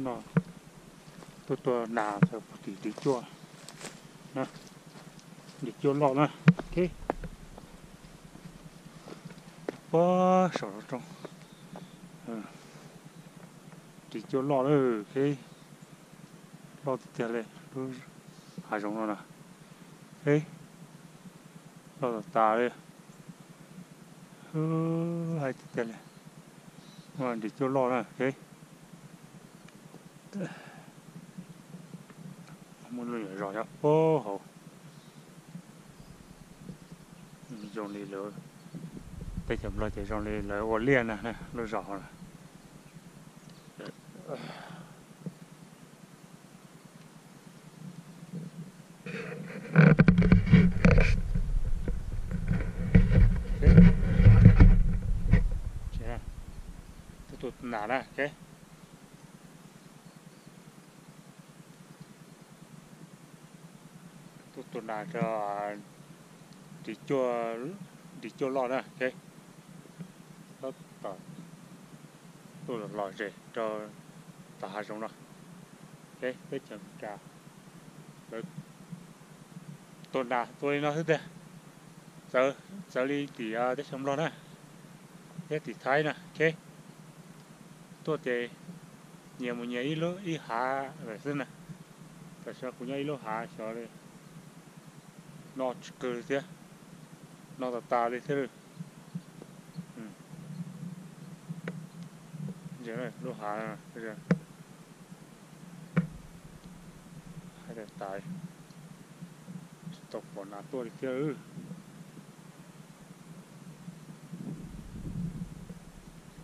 No tuaj tua nas txog tim ris cuaj, ris cuaj loj na. Puag saum roob, ris cuaj loj lawm. Loj tiag tiag li lub hav zoov no na. Loj tas tas li. Hais tiag tiag li. Ris cuaj loj na. Muaj lub nyuam zos nyob puag hauv. Zoo li lawv, teb chaws Nplog ces zoo li lawv ua liaj na, lub zos hauv na. Tuaj tua nas na. Tuaj tua nas rau ris cuaj loj na. Tab tom tuaj lom zem rau tom hav zoov no. Teb chaws Amelikas lawv tua nas tua li no xwb tiag. Txawv li tim teb chaws Nplog na, thiab tim Thaib na. Tuaj ces nyias mus nyias ib lub ib hav lawm xwb na. Tam sim no kuv nyob ib lub hav xyov li, no tsis qw thiab, no tas tas li thiab. Lub hav hais tas tas, tsis tau pom nas tuaj li thiab.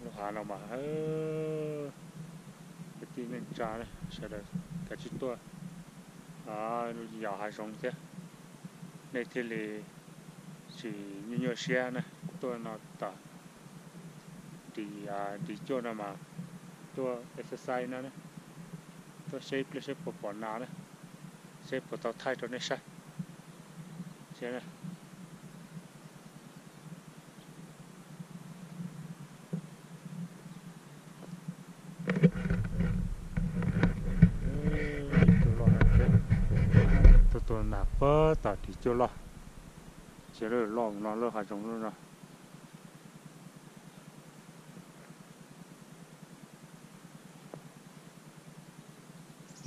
Lub hav no mas kwv tij neej tsa sawv daws kav tsij tuaj yos hav zoov thiab, nej thiaj li tsis nyuaj nyuaj siab na. Tuaj no tom ris cuaj no mas tuaj exercise no, tuaj saib ib pliag saib puas pom nas na, saib puas tau thaij rau nej saib. Tuaj tua nas puag tom ris cuaj loj, tsis loj no, lub hav zoov lub no.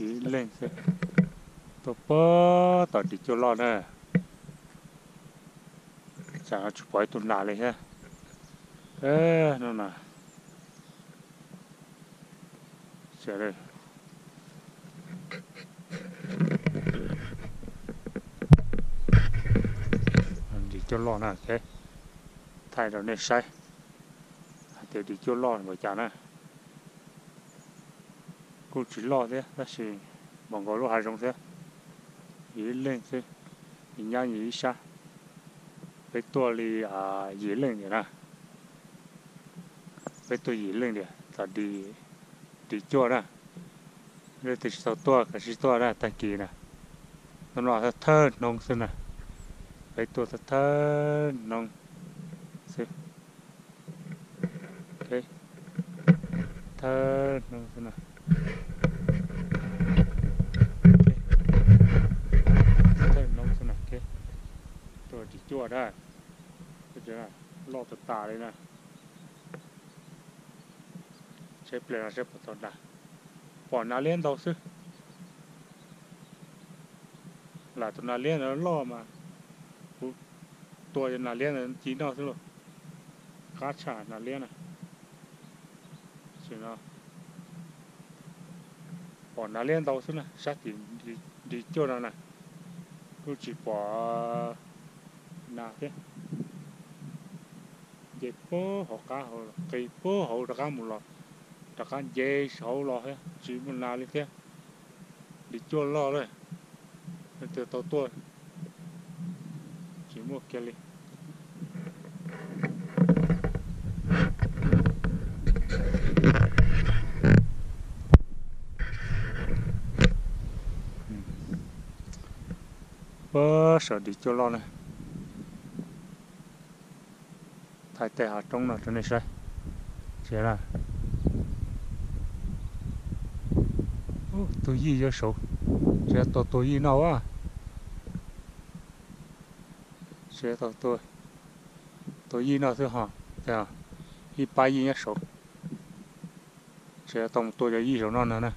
Ib leeg xwb, tuaj puag tom ris cuaj loj na. Tsam no tsis pom ib tug nas li thiab. No na, ris cuaj loj na, thaij rau nej saib hais tias ris cuaj loj npaum cas na. Kuj tsis loj thiab tab sis npaum nkaus lub hav zoov thiab. Yus ib leeg xwb, yus nyab yus ib sab. Peb tuaj li yim leej tiam na, peb tuaj yim leej tiam tom ris cuaj na. Leej twg tsis tau tuaj kav tsij tuaj na, tag kis na. Hnub no thawj thawj hnub xwb na, peb tuaj thawj thawj hnub xwb. Thawj hnub xwb na, thawj hnub xwb na. Tuaj ris cuaj na, loj tas tas li na. Saib pliag no saib puas tau nas, pom nas liab ntau xwb. Lam tus nas liab ntawd loj mas kuv tua nas liab ntawd ci noj xwb lauj. Qab tshaj nas liab na. Tam sim no pom nas liab ntau xwb na, sab tim ris cuaj no na, kuj tsis pom nas thiab. Nce puag hauv qab hauv, qis puag hauv rov qab mus los, rov qab nce hauv los thiab tsis muaj nas li thiab. Ris cuaj loj lawm, leej twg tau tuaj tsis muaj kiag li. Puag saum ris cuaj loj na. Thaij tej hav roob no rau nej saib. Tsis, tus yij nyob saud, tsis, tua tus yij no a. Tsis, tua yij no xwb ho, ib pab yij nyob saud. Tsis, tau mus tua cov yij saum no no na.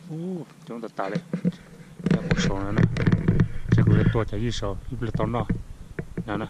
Ub, coob tas tas li. Cov kuv saud no na. Tsis, kuv yuav tua cov yij saud ib pliag tau noj no na.